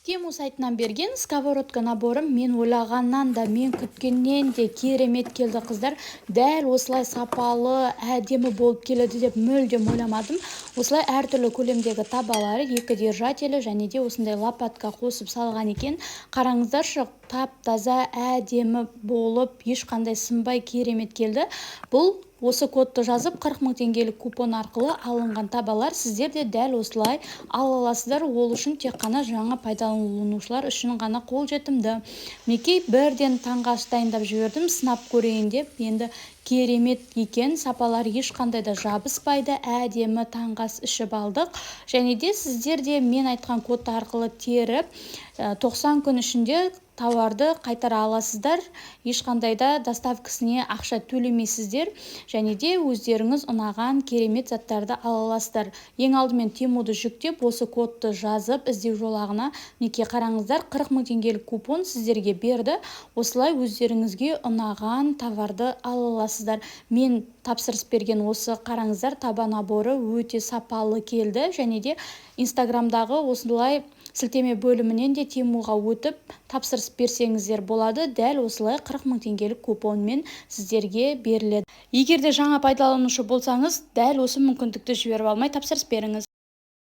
Temu сайтынан берген сковородка наборым мен ойлағаннан да, мен күткеннен де керемет келді, қыздар. Дәл осылай сапалы, әдемі болып келеді деп мүлдем ойламадым. Осылай әртүрлі көлемдегі табалары, екі держателі және де осындай лопатка қосып салған екен. Қараңыздаршы, тап таза, әдемі болып, ешқандай сынбай, керемет келді. Бұл осы кодты жазып, 40 мың теңгелік купон арқылы алынған табалар. Сіздер де дәл осылай ала аласыздар. Ол үшін тек қана жаңа пайдаланушылар үшін ғана қолжетімді. Мінекей, бірден таңғы ас дайындап жібердім, сынап көрейін деп. Енді керемет екен, сапалары ешқандай да жабыспайды. Әдемі таңғы ас ішіп алдық. Және де сіздер де мен айтқан код арқылы теріп, 90 күн ішінде тауарды қайтара аласыздар. Ешқандай да доставкасіне ақша төлемейсіздер және де өздеріңіз ұнаған керемет заттарды ала аласыздар. Ең алдымен Темуды жүктеп, осы кодты жазып, іздеу жолағына, мінекей, қараңыздар, 40 мың теңгелік купон сіздерге берді. Осылай өздеріңізге ұнаған товарды ала аласыздар. Мен тапсырыс берген осы, қараңыздар, таба наборы өте сапалы келді. Және де Инстаграмдағы осылай сілтеме бөлімінен де Темуға өтіп, тапсырыс берсеңіздер болады. Дәл осылай 40 мың теңгелік купонмен сіздерге беріледі. Егер де жаңа пайдаланушы болсаңыз, дәл осы мүмкіндікті жіберіп алмай, тапсырыс беріңіз.